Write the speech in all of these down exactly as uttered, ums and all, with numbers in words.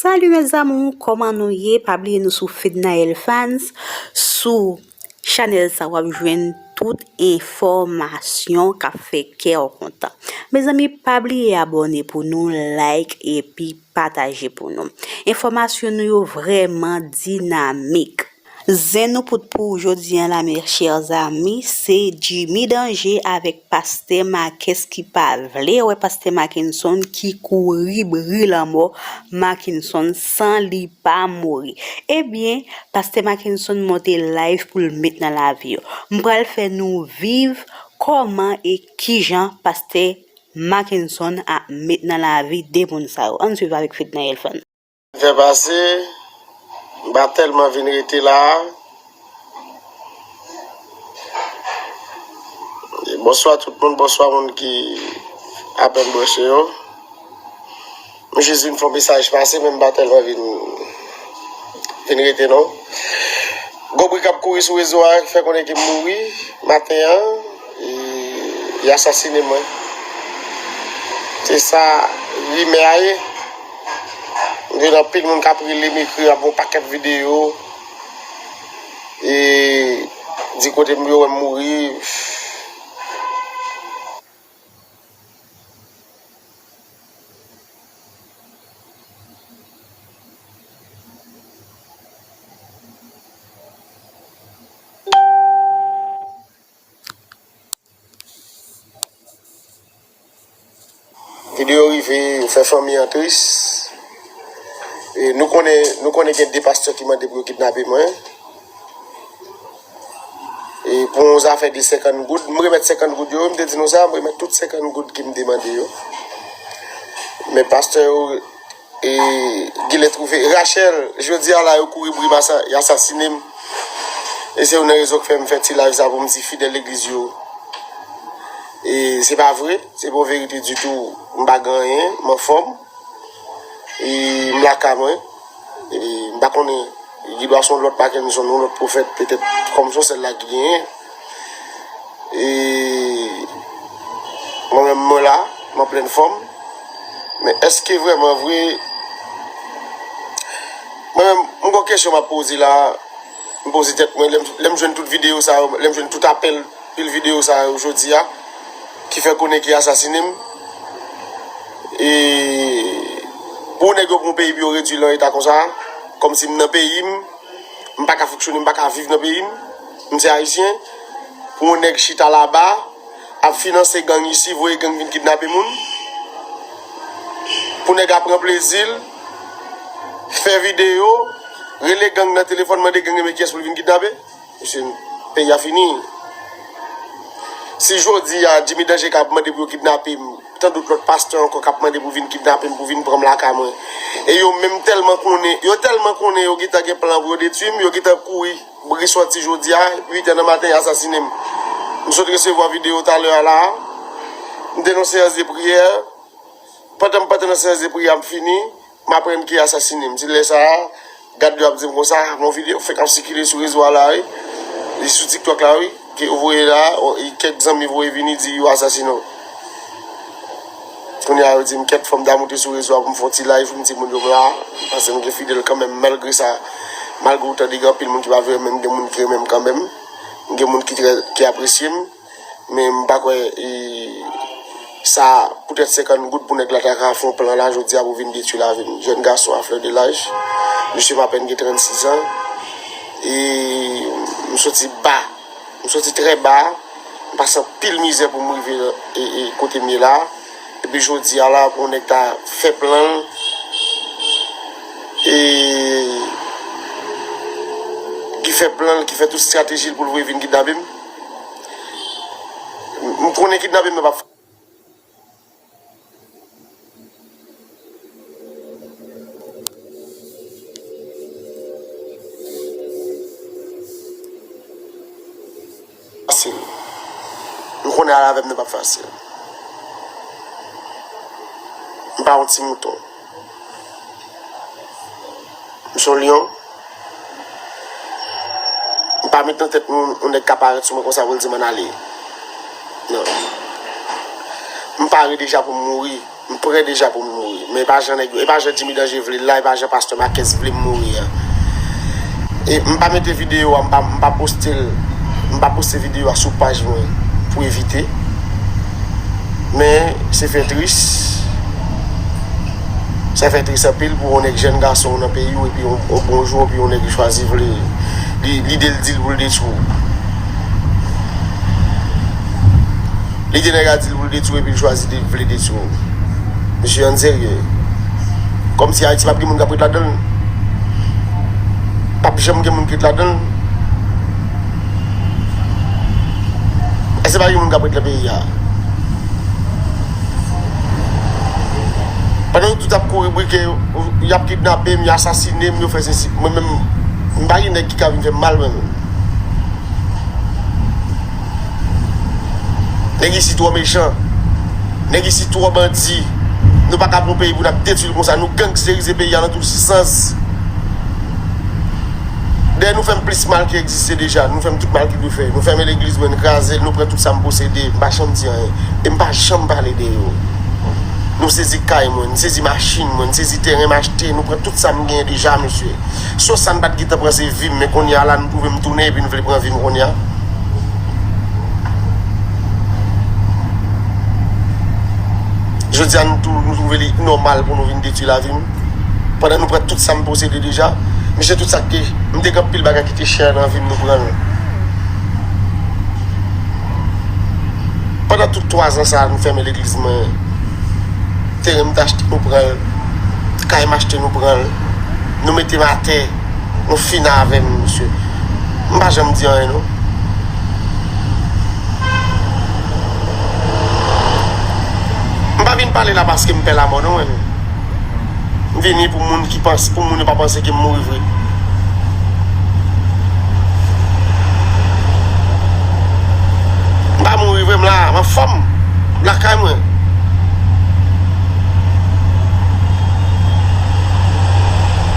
Salut mes amours, kòman nou ye? Pa bliye nou sou Fednaelle Fans, sou chanèl sa w ap jwenn tout enfòmasyon k ap fè kè w kontan. Mezanmi, pa bliye abòne pou nou, like epi pataje pou nou. Enfòmasyon nou yo vrèman dinamik. Zen nou pote pou ou jodi a la, mes chers amis, se Jimmy Danger avèk Pastè Marques ki pa vle wè Pastè Mackenson, ki kouri bri lanmò Mackenson san li pa mouri. Ebyen, Pastè Mackenson monte live pou l met nan lavi yo. M pral fè nou viv kòman e kijan Pastè Mackenson ap met nan lavi de moun sa yo. Ann swiv avèk Fednaelle Fans. Fè pase, m pa tèlman vin rete la. Bonswa tout moun, bonswa moun ki apèn branche yo. M jis vin fè yon mesaj pase, men m pa tèlman vin, vin rete non. Gwo bri k ap kouri sou rezo a ki fè konnen ke m mouri maten an, e, y asasinen mwen. Se sa rimè a ye. M jwenn anpil moun k ap rele m, ekri, ap yon pakèt videyo, e, di kote m yo wè m mouri. Videyo rive, fè fanmi an tris. E nou konnen, nou konnen gen de pastè ki mande pou yo kidnape mwen. E pou yon zafè de senkant goud, m remèt senkant goud yo, m te di nou sa, m remèt tout senkant goud ke m te mande yo. Men pastè yo, e, genlè twouve. Rachel, jodi a la, yo kouri bri m, y asasinen m. E se youn nan rezon k fè m fè ti live sa pou m di fidèl legliz yo. E se pa vre, se pa yon verite ditou. M pa gen anyen, m anfòm. E m lakay mwen. E m pa konnen, li dwe se yon lòt Mackenson, yon lòt pwofèt, petèt, kòm se yon sèl la ki genyen. E mwen menm, mwen la, m an plèn fòm. Men èske vrèman vre, mwen menm, m gon kesyon m ap poze la, m poze tèt mwen, lè m, lè m jwenn tout videyo sa yo, lè m jwenn tout apèl, pil videyo sa yo jodi a, ki fè konnen ki asasinen m. E pou nèg yo pran peyi pou yo redui l an eta konsa, kòmsi m nan peyi m, m pa ka fonksyone, m pa ka viv nan peyi m, m se ayisyen. Pou yon nèg chita laba, ap finanse gang isi, voye gang vin kidnape moun. Pou nèg ap pran plezi l, fè videyo, rele gang nan telefòn, mande gang nan men kiyès pou l vin kidnape. Mesye, peyi a fini. Si jodi a Jimmy Danger ka ap mande pou yo kidnape m, tandout lòt pastè ankò k ap mande pou vin kidnape m, pou vin pran m lakay mwen. E yo menm tèlman konnen, yo tèlman konnen yo gentan gen plan pou yo detwi m, yo gentan kouri bri sòti jodi a, uit è nan maten, y asasinen m. M sot resevwa videyo talè a la a. M te nan seyans de priyè. Pandan m pandan nan seyans de priyè a, m fini, m aprann ke asasinen m. Se lè sa a, gad yo ap di m konsa, gon videyo fèk ap sikile sou rezo a la, wi. Li sou TikTok la, wi. Ke yo voye la, o, e kèk zanmi voye vini di yo asasinen w. Kounye a, yo di m, kèt, fò m ta moute sou rezo a pou m fè yon ti live pou m di moun yo m la. Paske m gen fidèl kanmenm, malgre sa, malgre ou tande gen anpil moun ki pa vle renmen m, gen moun ki renmen m kanmenm. Gen moun ki trè, ki apresye m. Men m pa kwè, e, sa poutèt senkant goud pou nèg la ta ka fè yon plan la jodi a pou vin detwi lavi m. Jèn gason a flè de laj, misye m apèn gen trannsis an, e m soti ba, m soti trè ba, m pase anpil mizè pou m rive, e, e, kote m ye la. Epi jodi a la, pou yon nèg ta fè plan l, e ki fè plan l, ki fè tout estrateji l pou l voye vin kidnape m. M konnen kidnape m nan p ap fasil. M konnen al avè m nan p ap fasil. M pa yon ti mouton. M se yon lyon. M pa met nan tèt mwen yon nèg ka parèt sou mwen konsa pou l di m ann ale. Non. M pare deja pou m mouri. M prè deja pou m mouri. Men e pa jan nèg yo, e pa jan Jimmy Danger vle l la, e pa jan pastè Marques vle m mouri an. E m pa mete videyo a, m pa, m pa poste l, m pa poste videyo a sou paj mwen pou evite. Men se fè tris. Sa fè tris anpil pou yon nèg jèn gason nan peyi w, epi yon, yon bon jou, epi yon nèg chwazi vle, li, lide l di l pou l detwi w. Lide nèg la di l pou l detwi w, epi l chwazi de, vle detwi w. Mesye, ann serye. Kòmsi Ayiti p ap gen moun k ap ret ladan l. P ap janm gen moun k ret ladan l. Èske pa gen moun k ap ret nan peyi a? Pandan yo tout ap kouri brike, y ap kidnape m, y asasine m, yo fè sesi. Mwen menm, m pa gen nèg ki ka vin fè m mal, mwen menm. Nèg isi twò mechan. Nèg isi twò bandi. Nou pa ka pran peyi pou n ap detwi l konsa. Nou gangsterize peyi a nan tout sans. Dèyè nou fè m plis mal ki egziste deja. Nou fè m tout mal ki dwe fè. Nou fèmen legliz mwen, n kraze l, nou pran tout sa m posede. M pa janm di anyen. E m pa janm pale de yo. Nou sezi kay mwen, n sezi machin mwen, n sezi teren m achte. Nou pran tout sa m genyen deja, mesye. Sos sa n pa t gentan pran se vi m, men kounye a la nou twouve m tounen epi n vle pran vi m kounye a. Jodi a nou tou, nou twouve li nòmal pou nou vin detwi lavi m. Pandan nou pran tout sa m posede deja, mesye, tout sa ki te, m te gen anpil bagay ki te chè nan vi m, nou pran l. Pandan tout twa zan sa a, nou fèmen legliz mwen. Teren m t achte, nou pran l. Kay m achte, nou pran l. Nou mete m atè. Nou fini avè m, mesye. M pa janm di anyen, non. M pa vin pale la paske m pè lamò, non, mwen. M vini pou moun ki panse, pou moun yo pa panse ke m mouri vre. M pa mouri vre, m la, m anfòm. M lakay mwen.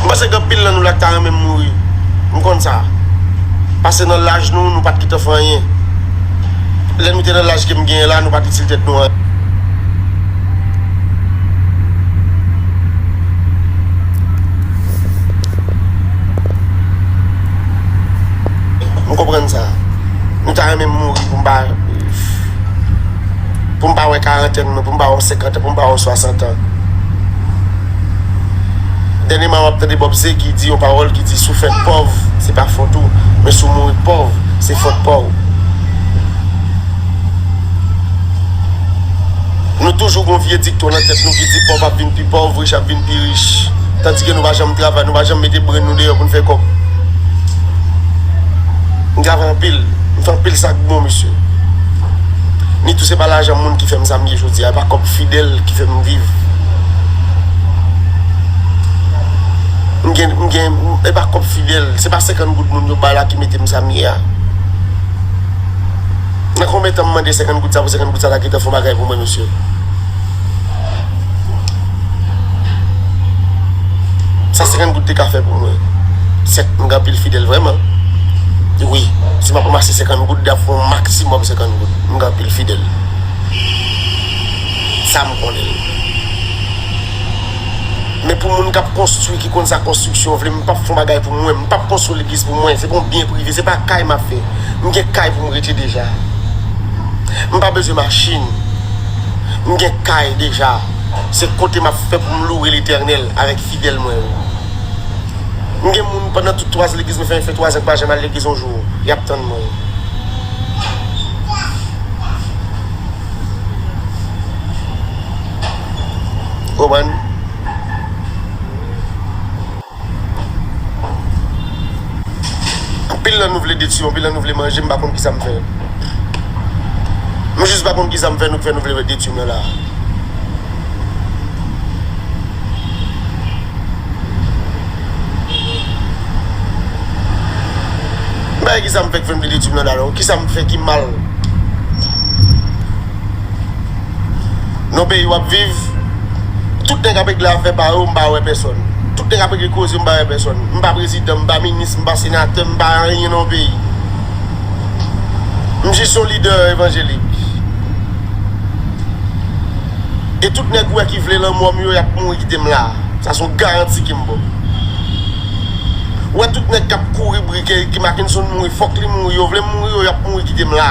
M panse gen anpil nan nou la ki ta renmen m mouri. M konn sa. Pase nan laj nou, nou pa t gentan fè anyen. Lè nou te nan laj ke m genyen la, nou pa t itil tèt nou anyen. M konprann sa. Nou ta renmen m mouri pou m pa, pou m pa wè karantèn mwen, pou m pa wè senkant an, pou m pa wè swasant an. Dènyèman, m ap tande Bob Zé ki di yon pawòl ki di, si w fèt pòv, se pa fòt ou, men si w mouri pòv, se fòt pa w. Nou toujou gon vye dikton nan tèt nou ki di pòv ap vin pi pòv, rich ap vin pi rich. Tandike nou pa janm travay, nou pa janm mete brenn nou deyò pou n fè kòb. M travay anpil, m fè anpil sa k bon, mesye. Ni tou se pa lajan moun ki fè m sa m ye jodi a, e pa kòb Fidèl ki fè m viv. M gen, m gen, e pa kòb Fidèl, se pa senkant goud moun yo bay la ki mete m sa m ye a. Nan konbyen tan m mande senkant goud sa pou senkant goud sa ta gentan fè yon bagay pou mwen, mesye? Sa senkant goud te ka fè pou mwen. Sèt, m gen anpil fidèl vrèman. Wi, si m ap ranmase senkant goud, y ap fè yon maksimòm senkant goud. M gen anpil fidèl. Sa m konnen l. Men pou moun k ap konstwi, ki konn sa konstriksyon vle, m p ap fè yon bagay pou mwen, m p ap konstwi legliz pou mwen, se pou yon byen prive, se pa kay m ap fè. M gen kay pou m rete deja. M pa bezwen machin. M gen kay deja. Se kote m ap fè pou m louwe Letènèl avèk fidèl mwen yo. M gen moun pandan tout twa zan legliz mwen fè, fè twa zan k pa janm al legliz yon jou. Y ap tann mwen. Konprann? Anpil nan nou vle detwi m, anpil nan nou vle manje m, m pa konn kisa m fè. M jis pa konn kisa m fè, nou k fè nou vle detwi m nan la. M pa wè kisa m fè k fè nou vle detwi m nan la non. Kisa m fè ki mal? Nan peyi w ap viv, tout nèg ap regle afè pa yo, m pa wè pèsòn. Tout nèg ap regle koze, m pa wè pèsòn. M pa prezidan, m pa minis, m pa senatè, m pa anyen nan yon peyi. M jis yon lidè evanjelik. E tout nèg ou wè ki vle lanmò m yo, y ap mouri kite m la. Sa se yon garanti ke m ba w. Ou wè tout nèg k ap kouri bri ke, ke Mackenson mouri, fòk li mouri, yo vle m mouri yo, y ap mouri kite m la.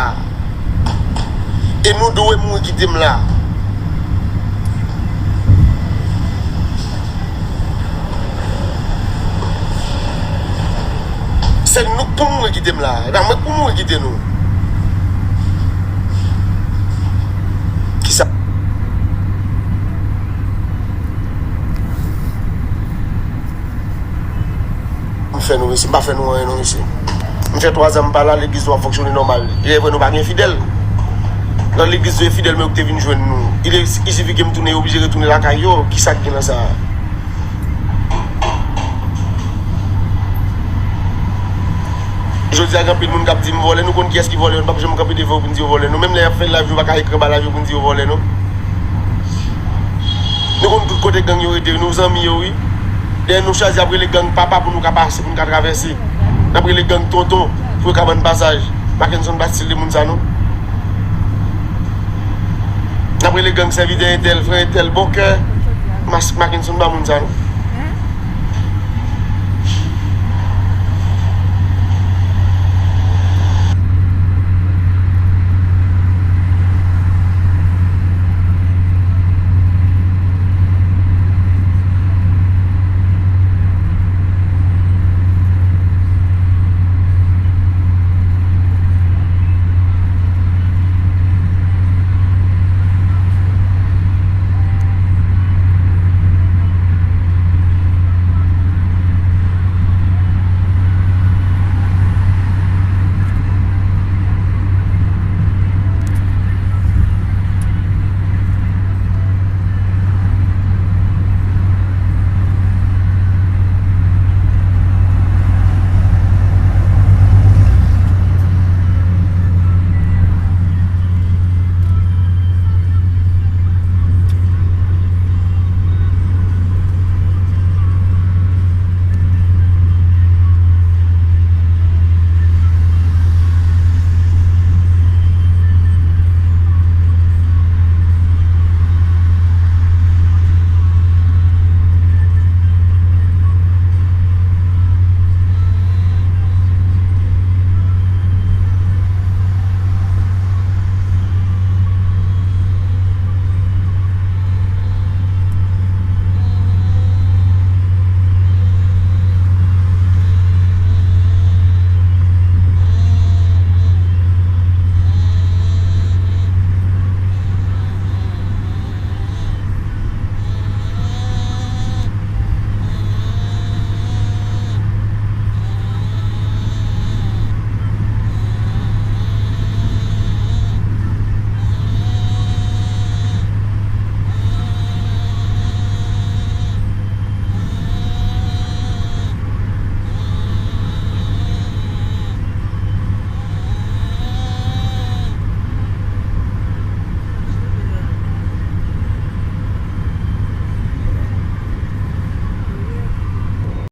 E nou dwe mouri kite m la. Se nou k pou mouri kite m la. E pa mwen k pou mouri kite nou. Kisa? M fè nou, mesye? M pa fè nou anyen, non, mesye. M fè twa zan m pa la, legliz nou ap fonksyone nòmal. E vre, nou pa gen fidèl. Nan legliz yo, e fidèl, men yo ki te vin jwenn nou. Il, il sifi ke m tounen, yo oblije retounen lakay yo. Kisa k gen nan sa a? Jodi a, gen anpil moun k ap di m vòlè. Nou konn kiyès ki vòlè yo. Nou p ap janm kanpe devan yo pou n di yo vòlè, non. Menm lè y ap fè live, yo pa ka ekri anba live yo pou n di yo vòlè, non. Nou konn tout kote gang yo rete, nou zanmi yo, wi. Dèyè nou chwazi ap rele gang papa pou nou ka pase, pou nou ka travèse. N ap rele gang tonton pou yo ka ban n pasaj. Mackenson pa stil de moun sa, non. N ap rele gang sèvitè entèl, frè entèl, bon kè. Mas-, Mackenson pa moun sa, non.